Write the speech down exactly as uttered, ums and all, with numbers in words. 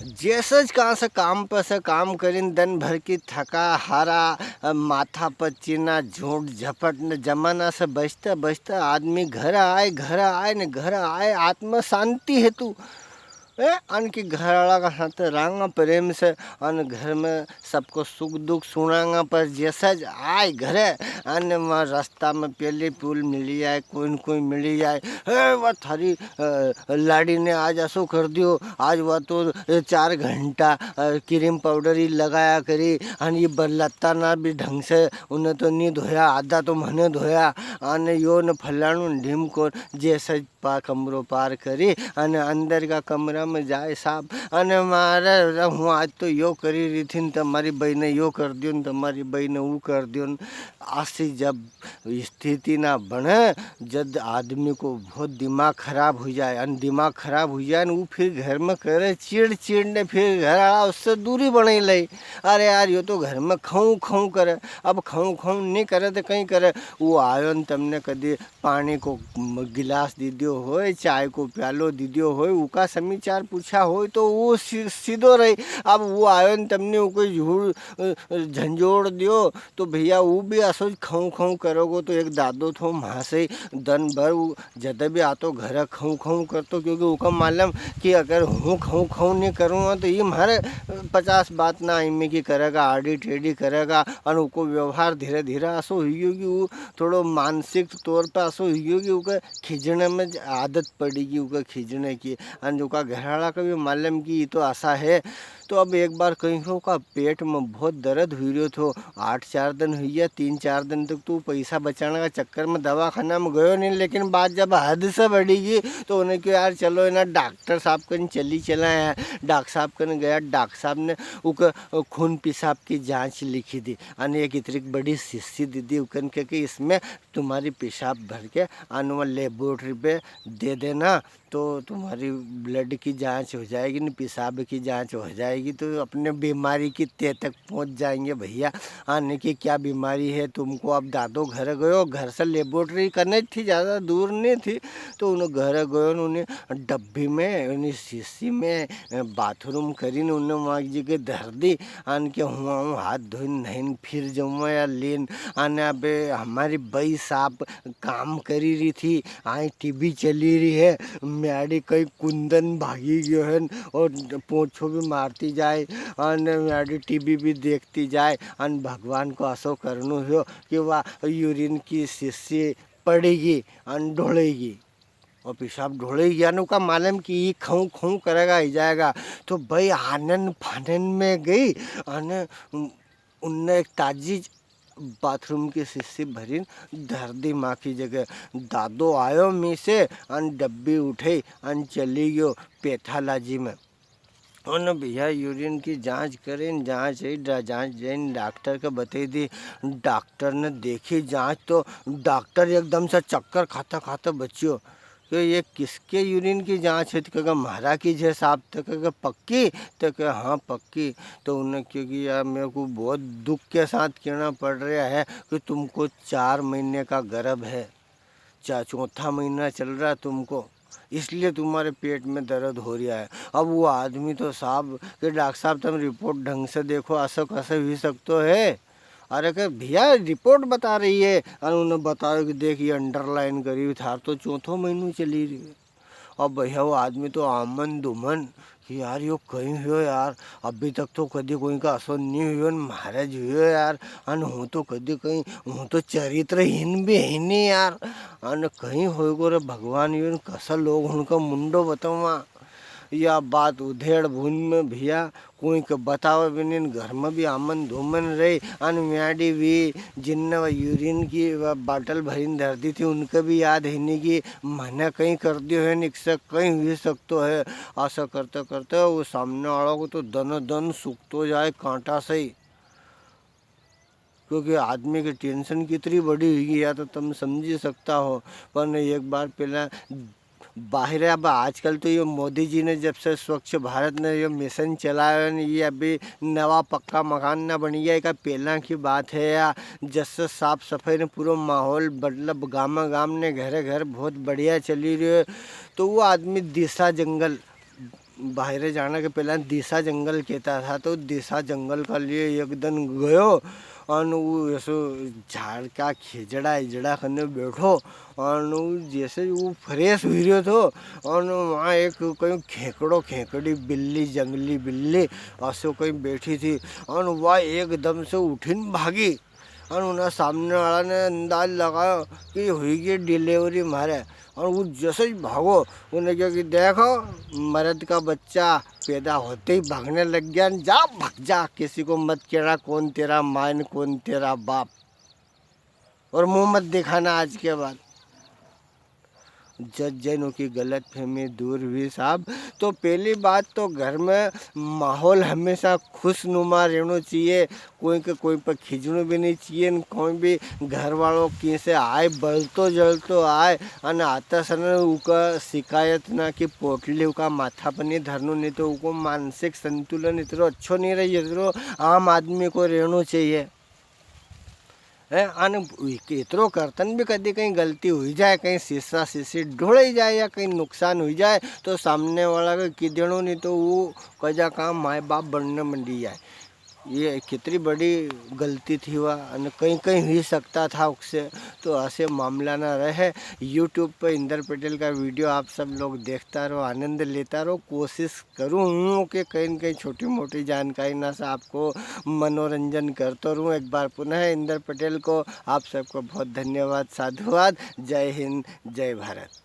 जैसे ज कहाँ से काम पर से काम करीन, दन भर की थका हारा, अ, माथा पर चीना, झूठ झपट न जमाना से बचता बचता आदमी घर आए, घर आए न घर आए, आत्मा शांति हेतु, ए, अन की घर वाला का साथ रांगा प्रेम से, अन घर में सबको सुख दुख सुनांगा, पर जैसा ज आए घरे, अन वहाँ रास्ता में पेली पुल मिली जाए, कोई न कोई मिली जाए, "ए, वा थारी, अ, लाड़ी ने आज असो कर दियो, आज वा तो, ए, चार घंटा, अ, क्रीम पाउडर ही लगाया करी, अन ये बरलत्ता ना भी ढंग से उन्हें तो नी धोया, आधा तो मने धोया, अन यो न फलाणु न ढीमको, जैसा पा कमरो पार करी अने अंदर का कमरा में जाए साहब, अने मारे, "अरे, हूँ आज तो यो करी री थी न, तमारी बई ने यो कर दियो न, तमारी बई ने ऊ कर दियो न।" आसी जब स्थिति ना बने, जद आदमी को बहुत दिमाग खराब हुई जाए, अन दिमाग खराब हुई जाए न, ऊ फिर घर में करे चिड़ चिड़ ने, फिर घर आला उससे दूरी बनाई ले। "अरे यार, यो तो घर में खाऊं खाऊं करे, अब खाऊं खाऊं नी करे तो कई करे?" वो आयो न तमने कदी पानी को म-, गिलास दी दियो होय, चाय को प्यालो दी दियो होय, उका समाचार पूछा होय, तो वो सी-, सीधो रही। अब वो आयो न, तमने उको झूठ, अ, अ, झंझोड़ दियो, तो भैया, वो भी असो ज खाऊं खाऊं करोगो। तो एक दादो थो, म्हां से दन भर वो जद भी आतो, घर खाऊं खाऊं करतो, क्योंकि उका मालूम कि अगर हूँ खाऊं खाऊं नी करूँगा, तो ये म्हारे पचास बात ना इनमें की करेगा, आड़ी टेढ़ी करेगा, अन उको व्यवहार धीरे धीरे असो हुई गयो कि वो थोड़ो मानसिक तौर पे असो हुई गयो कि उके खींचने में ज-, आदत पड़ी गई उके खींचने की। अन उका घरवाला का भी मालूम कि ये तो असा है। तो अब एक बार कहीं को उका पेट में बहुत दर्द हुई रह्यो थो, आठ चार दिन हुई गया, तीन चार दिन तक तो पैसा बचाने का चक्कर में दवाखाना में गयो नी, लेकिन बात जब हद से बढ़ी गई, तो उन्हें क्यों यार, चलो इन्हें डॉक्टर साहब कन चली चला है, डॉक्टर साहब कन गया, डॉक्टर साहब ने उके खून पेशाब की जांच लिखी दी, अने एक इतरी बड़ी शीशी दी दी, उकन के कि इसमें तुम्हारी पेशाब भर के अन वो लेबोरेटरी पे दे देना, तो तुम्हारी ब्लड की जांच हो जाएगी, न पेशाब की जांच हो जाएगी, तो अपने बीमारी की तह तक पहुंच जाएंगे भैया। अने कि क्या बीमारी है तुमको? अब दादो घर गयो, घर से लेबोरेटरी कने थी, ज्यादा दूर नी थी, तो उन्हें घर गयो न उन्हें डब्बी में, उन्हें शीशी में, अ, बाथरूम करीन उन्हें वहाँ जी के धर दी। अन के हुआ हूँ हाथ धोइन नहाइन फिर जाऊँगा या लेन। अने अबे हमारी बई साहब काम करी री थी, आई टीवी चली री है, म्याड़ी कई कुंदन भागी गयो है और पोछो भी मारती जाए, अने म्याड़ी टीवी भी देखती जाए, अन भगवान को असो करनो हो कि वा यूरिन की शीशी पड़ेगी अन ढोलेगी। और पेशाब ढोले गया ने उका मालूम कि ये खऊं खऊं करेगा, ही जाएगा। तो बई आनन फानन में गई अने उनने एक ताजी बाथरूम की शीशी भरीन धर दी माँ की जगह। दादो आयो मी से अन डब्बी उठई अन चली गयो पैथालॉजी में। उन भैया यूरिन की जांच करीन, जांच हुई, डा-, जांच जईन डॉक्टर के बतई दी। डॉक्टर ने देखी जांच तो डॉक्टर एकदम से चक्कर खाता खाता बचियो कि ये किसके यूरिन की जांच है? तो कहेगा, "म्हारा की जे साहब।" तो कहेगा, "पक्की?" तो कहे, "हाँ, पक्की।" तो उन्हें क्योंकि यार मेरे को बहुत दुख के साथ कहना पड़ रहा है कि तुमको चार महीने का गर्भ है, चा-, चौथा महीना चल रहा है तुमको, इसलिए तुम्हारे पेट में दर्द हो रहा है। अब वो आदमी तो साहब के, "डॉक्टर साहब, तुम रिपोर्ट ढंग से देखो, ऐसा कैसे हुई सकतो है?" अरे के, "भैया, रिपोर्ट बता रही है।" और उन्हें बतायो कि, "देख, ये अंडरलाइन करी हुई, थार तो चौथो महीनो चली रही है।" अब भैया, वो आदमी तो आमन दुमन कि यार, यो कई हुयो यार, अभी तक तो कदी कोई का असो नी हुयो, न म्हारे ज हुयो यार, अन हूँ तो कदी कई, हूँ तो चरित्रहीन भी है नी यार, अन कई होएगो रे भगवान, यो न कसा लोग उनका मुंडो बतावा। या बात उधेड़ बुन में भैया कोई के बतावे भी नी, घर में भी आमन धूमन रही, अन म्याड़ी भी जिनने वा यूरिन की वा बाटल भरीन धर दी थी, उनके भी याद है नी कि मने कई कर दियो है, निक से कई हुई सकतो है। ऐसा करते करते वो सामने वाला को तो दन दन सूखतो जाए कांटा से ही। क्योंकि आदमी की टेंशन कितनी बड़ी हुई है, या तो तुम समझी सकता हो। पर एक बार पहला बाहर, अब आजकल तो ये मोदी जी ने जब से स्वच्छ भारत ने ये मिशन चलायो है न, ये अभी नवा पक्का मकान ना बन गया, का पहला की बात है या जस साफ सफाई ने पूरो माहौल, मतलब गामा गाम ने घरे घर बहुत बढ़िया चली रह्यो है। तो वो आदमी दिशा जंगल बाहरे जाना के पहला दिशा जंगल कहता था, तो दिशा जंगल का लिए एक दिन गयो, अन वो ऐसो झाड़ का खेजड़ा इजड़ा कने बैठो, अन वो जैसे वो फ्रेश हुई रह्यो थो, अन वहाँ एक कोई खेकड़ो, खेकड़ी बिल्ली, जंगली बिल्ली, असो कोई बैठी थी, अन वह एकदम से उठीन भागी। अन उन्हें सामने वाला ने अंदाज लगायो कि हुई गई डिलीवरी मारे। अन वो जैसे ही भागो, उन्हें कहो कि देखो, मर्द का बच्चा पैदा होते ही भागने लग गया, जा भाग जा, किसी को मत कहना कौन तेरा मायन, कौन तेरा बाप, और मुंह मत दिखाना आज के बाद। जद जैन उकी गलतफहमी दूर हुई साहब। तो पहली बात तो घर में माहौल हमेशा खुशनुमा रहनो चाहिए। कोई के कोई पर खींचनो भी नहीं चाहिए। न कोई भी घर वालों की से आए, बलतो जलतो आए, अन आता सन उका शिकायत ना की पोटली उका माथा पर नहीं धरनो, नहीं तो उको मानसिक संतुलन इतरो अच्छो नहीं रही, जितरो आम आदमी को रहनो चाहिए। है, अन इतरो करतन भी कदी कहीं गलती हुई जाए, कहीं शीशा शीशी ढोलई जाए या कहीं नुकसान हुई जाए, तो सामने वाला को की देनो, नहीं तो वो कजा काम माए बाप बनने मंडी जाए। ये कितनी बड़ी गलती थी वह, अन कहीं कहीं हुई सकता था उससे। तो ऐसे मामला ना रहे। YouTube पे इंदर पटेल का वीडियो आप सब लोग देखता रहो, आनंद लेता रहो। कोशिश करूँ हूँ कि कहीं न कहीं छोटी मोटी जानकारी ना से आपको मनोरंजन करतो रहूँ। एक बार पुनः इंदर पटेल को आप सबको बहुत धन्यवाद, साधुवाद। जय हिंद, जय भारत।